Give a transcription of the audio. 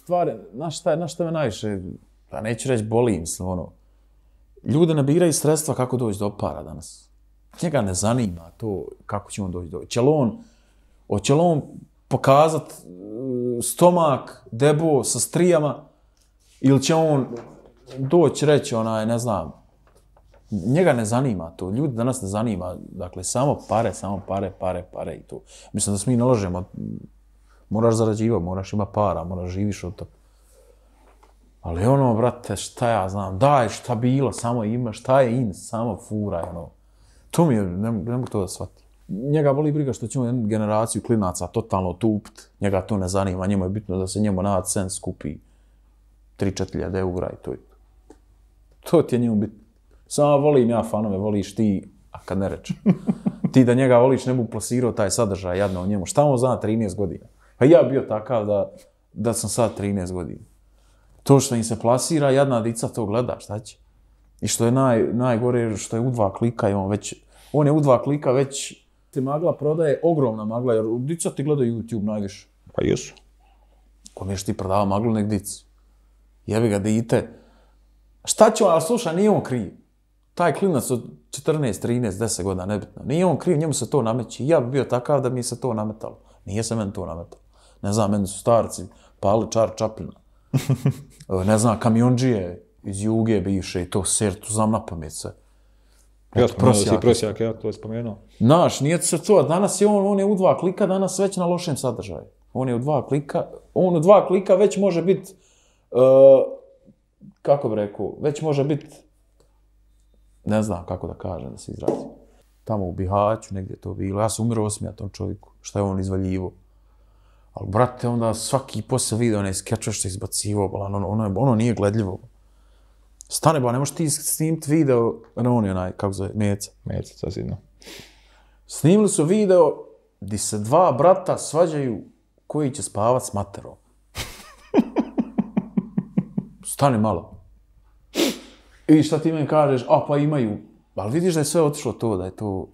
stvari, na šta me najviše, pa neću reći boli, mislim, ono, ljude nabiraju sredstva kako doći do para danas. Njega ne zanima to kako će on doći do... Hoće li on pokazat stomak, debo sa strijama ili će on doći reći ne znam, njega ne zanima to, ljudi danas ne zanima, dakle samo pare i to. Mislim da se mi nalažemo, moraš zarađivati, moraš imati para, moraš živiš od toga. Ali brate, šta ja znam, daj šta bilo, samo ima, šta je in, samo furaj, To mi je, ne mogu to da shvatim. Njega boli briga što će jednu generaciju klinaca totalno tupit, njega to ne zanima, njemu je bitno da se njemu na AdSense skupi 3-4 eura i to je to. To ti je njemu bitno. Samo volim ja fanove, voliš ti, a kad ne reče. Ti da njega voliš, ne bi plasirao taj sadržaj jadno o njemu. Šta on zna 13 godina? Pa ja bio takav da sam sad 13 godina. To što im se plasira, jadna dica to gleda, šta će? I što je najgore, što je u 2 klika i on je u 2 klika već ti magla prodaje, ogromna magla, jer dica ti gleda YouTube najviše. Pa jesu. Kome još ti prodava maglu, nek dici. Jebi ga, dite. Šta će on, ali slušaj, nije on kriv. Taj klinac od 14, 13, 10 godina, nebitno. Nije on kriv, njemu se to nameći. Ja bi bio takav da mi se to nametalo. Nije se meni to nametalo. Ne znam, meni su starci pali Čaplina. Ne znam, kamiondžije iz Juge bivše i to to znam na pamet sve. Ja spomenuo prosjak, ja to je spomenuo. Znaš, nije se to, danas je on je u 2 klika, danas već na lošem sadržaju. On u 2 klika već može biti, kako bi rekao, već može biti, ne znam kako da kažem, da se izrazim. Tamo u Bihaću, negdje to bilo, ja sam umiro osmijat tom čovjeku, šta je on izvaljivo. Ali, brate, onda svaki poslije video onaj skečo što je izbacivo, ono nije gledljivo. Stane, ne možeš ti snimiti video, on je onaj, kako zove, Meca. Meca, sasvim. Snimili su video gdje se 2 brata svađaju koji će spavat s materom. Stani malo. I šta ti meni kažeš, pa imaju. Ali vidiš da je sve otišlo to, da je to